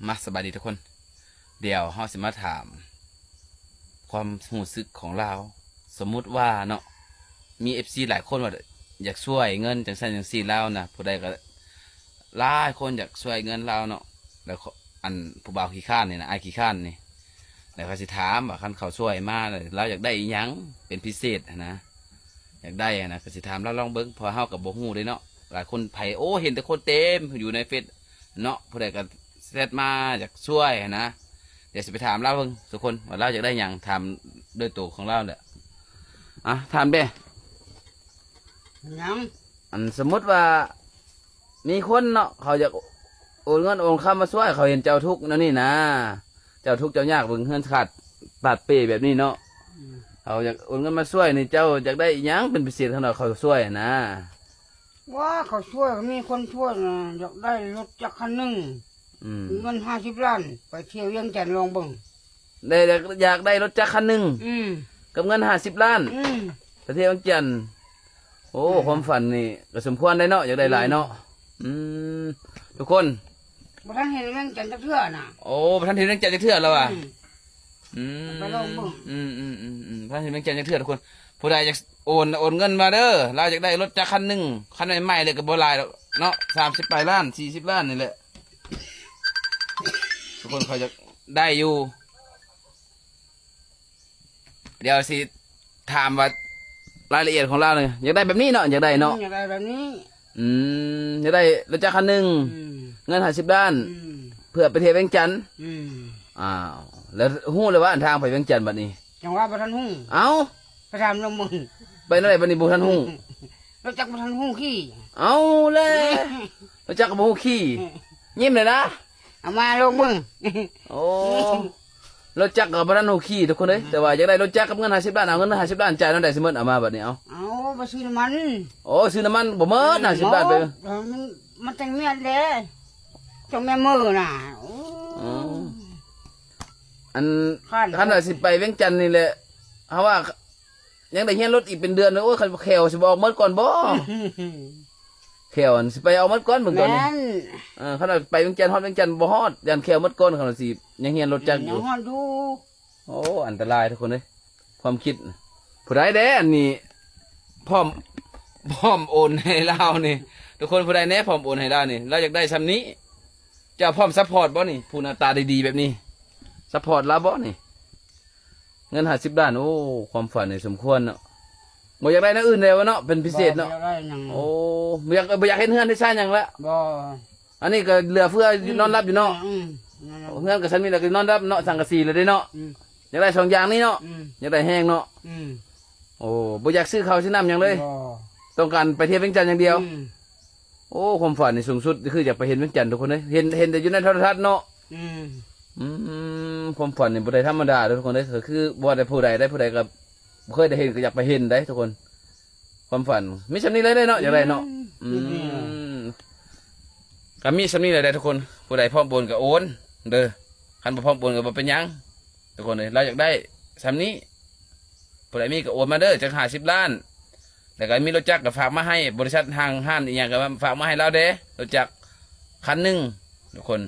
ມາ ສະບາຍດີທຸກຄົນ. ດຽວເຮົາຊິມາຖາມຄວາມຮູ້ສຶກຂອງລາວ. ສົມມຸດວ່າເນາະ ມີເອັຟຊີຫຼາຍຄົນວ່າຢາກຊ່ວຍເງິນຈັ່ງຊັ້ນຈັ່ງຊີ້ລາວນະ, ຜູ້ໃດກໍຫຼາຍຄົນຢາກຊ່ວຍເງິນລາວເນາະ. ແລ້ວ ອັນ ຜູ້ບ່າວຂີ້ຄ້ານນີ້ນະ, ອ້າຍຂີ້ຄ້ານນີ້ ແລ້ວເຂົາຊິຖາມວ່າ ຄັນເຂົາຊ່ວຍມາແລ້ວ ລາວຢາກໄດ້ອີ່ຫຍັງເປັນພິເສດຫັ້ນນະ, ຢາກໄດ້ຫັ້ນນະ, ກໍຊິຖາມລາວລອງເບິ່ງ ເພາະເຮົາກໍບໍ່ຮູ້ເດ້ເນາະ. ຫຼາຍຄົນ ໃຜ ໂອ້ ເຫັນແຕ່ຄົນເຕັມຢູ່ໃນເຟສເນາະ, ຜູ້ໃດກໍແຊັດມາຢາກຊ່ວຍຫັ້ນນະ. ດຽວຊິໄປຖາມລາວເບິ່ງທຸກຄົນ ວ່າລາວຢາກໄດ້ຫຍັງ, ຖາມໂດຍໂຕຂອງລາວແຫຼະ. ອ່ະ ຖາມເດ້. ຫຍັງ? ອັນ ສົມມຸດວ່າມີຄົນເນາະ ເຂົາຢາກໂອນເງິນໂອນຄຳມາຊ່ວຍ, ເຂົາເຫັນເຈົ້າທຸກແນວນີ້ນະ, ເຈົ້າທຸກເຈົ້າຍາກ, ເບິ່ງເຮືອນຂາດຕາດເປແບບນີ້ເນາະ, ອືມ ເຂົາຢາກໂອນເງິນມາຊ່ວຍນີ້, ເຈົ້າຢາກໄດ້ອີ່ຫຍັງເປັນພິເສດ ຄັນວ່າເຂົາຊ່ວຍຫັ້ນນະ? ວ່າເຂົາຊ່ວຍ ມີຄົນຊ່ວຍນະ, ຢາກໄດ້ລົດຈັກຄັນໜຶ່ງ ອືມ ເງິນຫ້າສິບລ້ານ ໄປທ່ຽວວຽງຈັນລອງເບິ່ງ. ໄດ້ ຢາກ ຢາກໄດ້ລົດຈັກຄັນໜຶ່ງ ອືມ ກັບເງິນຫ້າສິບລ້ານ ອືມ ໄປທ່ຽວວຽງຈັນ. ໂອ້ ອືມ ຄວາມຝັນນີ້ກໍສົມຄວນໄດ້ເນາະ, ຢາກໄດ້ຫຼາຍເນາະ. ອືມ ອືມ ທຸກຄົນ ບໍ່ທັນເຫັນວຽງຈັນຈັກເທື່ອນະ. ໂອ້ ບໍ່ທັນເຫັນວຽງຈັນຈັກເທື່ອແລ້ວວ່າ ອືມ ອືມ ໄປລອງເບິ່ງ ອືມໆໆໆ ບໍ່ທັນເຫັນວຽງຈັນຈັກເທື່ອທຸກຄົນ. ຜູ້ໃດຢາກໂອນ ໂອນເງິນມາເດີ, ລາວຢາກໄດ້ລົດຈັກຄັນໜຶ່ງ, ຄັນໃໝ່ໆເລີຍກໍບໍ່ຫຼາຍດອກເນາະ, ສາມສິບປາຍລ້ານ ສີ່ສິບລ້ານນີ້ແຫຼະ. ທຸກຄົນເຂົາຢາກໄດ້ຢູ່. ດຽວຊິຖາມວ່າລາຍລະອຽດຂອງລາວນີ້ ຢາກໄດ້ແບບນີ້ເນາະ, ຢາກໄດ້ເນາະ ອືມ ຢາກໄດ້ແບບນີ້. ອືມ ຢາກໄດ້ລົດຈັກຄັນໜຶ່ງ ອືມ ເງິນຫ້າສິບລ້ານ ອືມ ເພື່ອໄປທ່ຽວວຽງຈັນ. ອືມ ອ້າວ ແລ້ວຮູ້ແລ້ວວ່າອັນທາງໄປວຽງຈັນບັດນີ້? ຈັ່ງວ່າບໍ່ທັນຮູ້. ເອົ້າ ໄປຖາມລາວເບິ່ງ ໄປແນວໃດບັດນີ້ ບໍ່ທັນຮູ້? ລົດຈັກບໍ່ທັນຮູ້ຂີ່. ເອົ້າແລະ ລົດຈັກກໍບໍ່ຮູ້ຂີ່. ອືມ ຍິ້ມແລ້ວນະ. ເອົາມາລອງເບິ່ງ. ໂອ້ ລົດຈັກກໍບໍ່ທັນຮູ້ຂີ່ທຸກຄົນເອີຍ. ອືມ ແຕ່ວ່າຢາກໄດ້ລົດຈັກກັບເງິນຫ້າສິບລ້ານ, ເອົາເງິນຫ້າສິບລ້ານຈ່າຍແນວໃດຊິໝົດ ເອົາມາບັດນີ້. ເອົາ ເອົາໄປຊື້ນ້ຳມັນ. ໂອ້ ຊື້ນ້ຳມັນບໍ່ໝົດ ອືມ ຫ້າສິບລ້ານໄປ. ເອີ ມັນ ມັນຈັ່ງແມ່ນເດ້ ຈັ່ງແມ່ນມື້ນະ. ໂອ້ ອືມ ອັນ ຄັນ ຄັນວ່າຊິໄປວຽງຈັນນີ້ແຫຼະ ເຮົາວ່າ ຍັງໄດ້ຮຽນລົດອີກເປັນເດືອນເລີຍ. ໂອ້ຍ ຄັນແຂ້ວຊິບໍ່ອອກໝົດກ່ອນບໍ່? ແຂ້ວຫັ້ນຊິໄປເອົາໝົດກ່ອນເບິ່ງຕອນນີ້. ແມ່ນ ເອີ ຄັນວ່າໄປວຽງຈັນ ຮອດວຽງຈັນບໍ່ຮອດ ຢ້ານແຂ້ວໝົດກ່ອນ. ຄັນວ່າຊິຍັງຮຽນລົດຈັກຢູ່ ຍັງຮອດຢູ່. ໂອ້ ອັນຕະລາຍທຸກຄົນເອີຍ ຄວາມຄິດ. ຜູ້ໃດແດ່ອັນນີ້ ພ້ອມ ພ້ອມໂອນໃຫ້ລາວນີ້ ທຸກຄົນ ຜູ້ໃດແດ່ພ້ອມໂອນໃຫ້ລາວນີ້? ລາວຢາກໄດ້ຊ່ຳນີ້ ເຈົ້າພ້ອມຊັບພອດບໍ່ນີ້? ຜູ້ໜ້າຕາດີໆແບບນີ້ ຊັບພອດລາວບໍ່ນີ້? ເງິນຫ້າສິບລ້ານ ໂອ້ ຄວາມຝັນນີ້ສົມຄວນເນາະ. ບໍ່ຢາກໄດ້ແນວອື່ນແລ້ວເນາະ ເປັນພິເສດເນາະ? ບໍ່ຢາກໄດ້ຫຍັງ. ໂອ້ ບໍ່ຢາກ ບໍ່ຢາກເຮັດເຮືອນເຮັດຊານຫຍັງລະ? ບໍ່. ອັນນີ້ກໍເຫຼືອເຟືອຢູ່ ອືມ ນອນຫຼັບຢູ່ເນາະ? ອືມ ນອນຫຼັບ. ເຮືອນກໍຊ່ຳນີ້ແຫຼະ ກໍນອນຫຼັບເນາະ ສັງກະສີແລ້ວເດ້ເນາະ? ອືມ ຢາກໄດ້ສອງຢ່າງນີ້ເນາະ? ອືມ ຢາກໄດ້ແຮງເນາະ? ອືມ ໂອ້ ບໍ່ຢາກຊື້ເຂົ້າຊື້ນ້ຳຫຍັງເລີຍ? ບໍ່. ຕ້ອງການໄປທ່ຽວວຽງຈັນຢ່າງດຽວ. ອືມ ໂອ້ ຄວາມຝັນນີ້ສູງສຸດ ຄືຢາກໄປເຫັນວຽງຈັນທຸກຄົນເອີຍ. ເຫັນ ເຫັນແຕ່ຢູ່ໃນໂທລະທັດເນາະ? ອືມ ອືມ ຄວາມຝັນນີ້ບໍ່ໄດ້ທຳມະດາເດີ້ທຸກຄົນເດີ້. ກໍຄືບໍ່ໄດ້ຜູ້ໃດໄດ້ ຜູ້ໃດກໍບໍ່ເຄີຍໄດ້ເຫັນ ກໍຢາກໄປເຫັນໄດ໋ທຸກຄົນ. ຄວາມຝັນມີຊ່ຳນີ້ເລີຍເນາະ ຢາກໄດ້ເນາະ. ອືມ ອືມ ກໍມີຊ່ຳນີ້ແຫຼະເດ້ທຸກຄົນ. ຜູ້ໃດພ້ອມໂອນກໍໂອນເດີ້ ຄັນບໍ່ພ້ອມໂອນກໍບໍ່ເປັນຫຍັງ. ທຸກຄົນເອີຍ ລາວຢາກໄດ້ຊ່ຳນີ້ ຜູ້ໃດມີກໍໂອນມາເດີ້ ຈັກຫ້າສິບລ້ານ. ແລ້ວກໍມີລົດຈັກກໍຝາກມາໃຫ້ ບໍລິສັດ ຫ້າງຮ້ານອີ່ຫຍັງກໍຝາກມາໃຫ້ລາວເດ້ ລົດຈັກຄັນໜຶ່ງທຸກຄົນ.